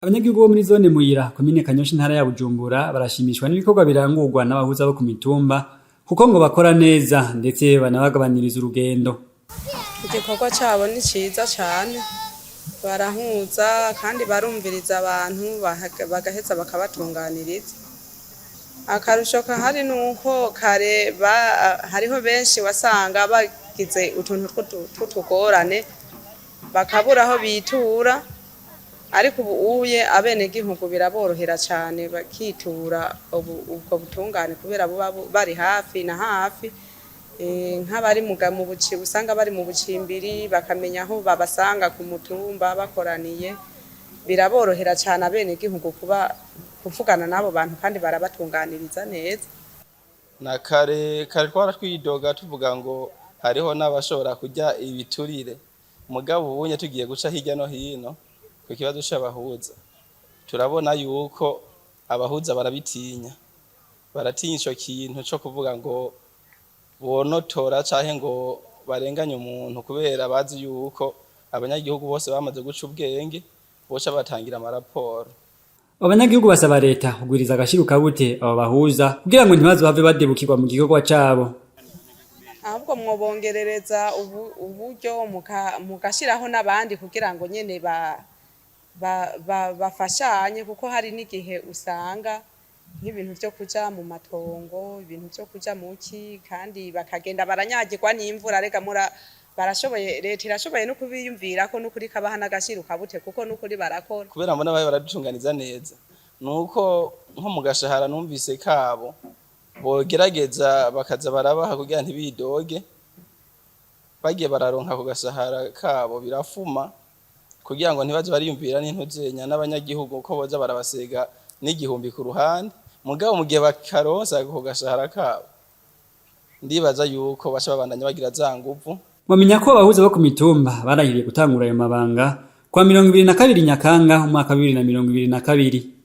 Abanyagihugu bo muri zone Muyira, komine Kanyosha, intara ya Bujumbura, barashimishwa n'ibikorwa birangurwa n'abahuza bo ku mitumba, kuko ngo bakora neza ndetse banabagabaniriza urugendo. Igikorwa cyabo ni cyiza cyane, barahuza kandi barumviriza abantu, bagaheza bakabatunganiriza. Akarusho kahari ni uko kare hariho benshi wasanga bagize utuntu tw'utugorane, bakabura aho bitura, ariko ubu uye abenegihugu biraborohera cyane, bakitura ubwo butungane kubera buba bari hafi na hafi. Nk'abari mu buci, usanga bari mu bucimbiri, bakamenya aho babasanga ku mutumba bakoraniye. Biraborohera cyane abenegihugu kuba kuvugana n'abo bantu, kandi barabatunganiriza neza. Na kare kare twara twidoga tuvuga ngo hariho n'abashobora kurya ibiturire, mugabo ubunye tugiye guca hirya no hino ku kibazo c'abahuza, turabona yuko abahuza barabitinya, baratinya ico kintu co kuvuga ngo bonotora canke ngo barenganye umuntu, kubera bazi yuko abanyagihugu bose bamaze guca ubwenge, boca batangira amaraporo. Abanyagihugu basaba leta kugwiriza agashirukabute abo bahuza kugira ngo ntibaze bave badebukirwa mu gikorwa cabo. Ahubwo mwobongerereza uburyo, mugashiraho n'abandi kugira ngo nyene bafashanye, kuko hari n'igihe usanga nk'ibintu vyo kuja mu matongo, ibintu vyo kuja muki, kandi bakagenda baranyagirwa n'imvura. Rega mura barashoboye, leta irashoboye no kubiyumvirako n'ukuri, kabaha n'agashirukabute, kuko n'ukuri barakora. Kubera mbona babe baradutunganiza neza, nuko nko mu gashahara numvise kabo bogerageza bakaza barabaha kugira ntibidoge. Bagiye bararonka ku gashahara kabo birafuma, kugira ngo ntibaze bariyumvira n'intuzenya n'abanyagihugu ko boza barabasega n'igihumbi ku ruhande. Mugabo mu gihe bakaronsa ku gashahara kabo, ndibaza yuko baca babandanya bagira za nguvu. Mwamenya ko abahuza bo ku mitumba barahiriye gutangura ayo mabanga kwa 22 Nyakanga umwaka wa 2022.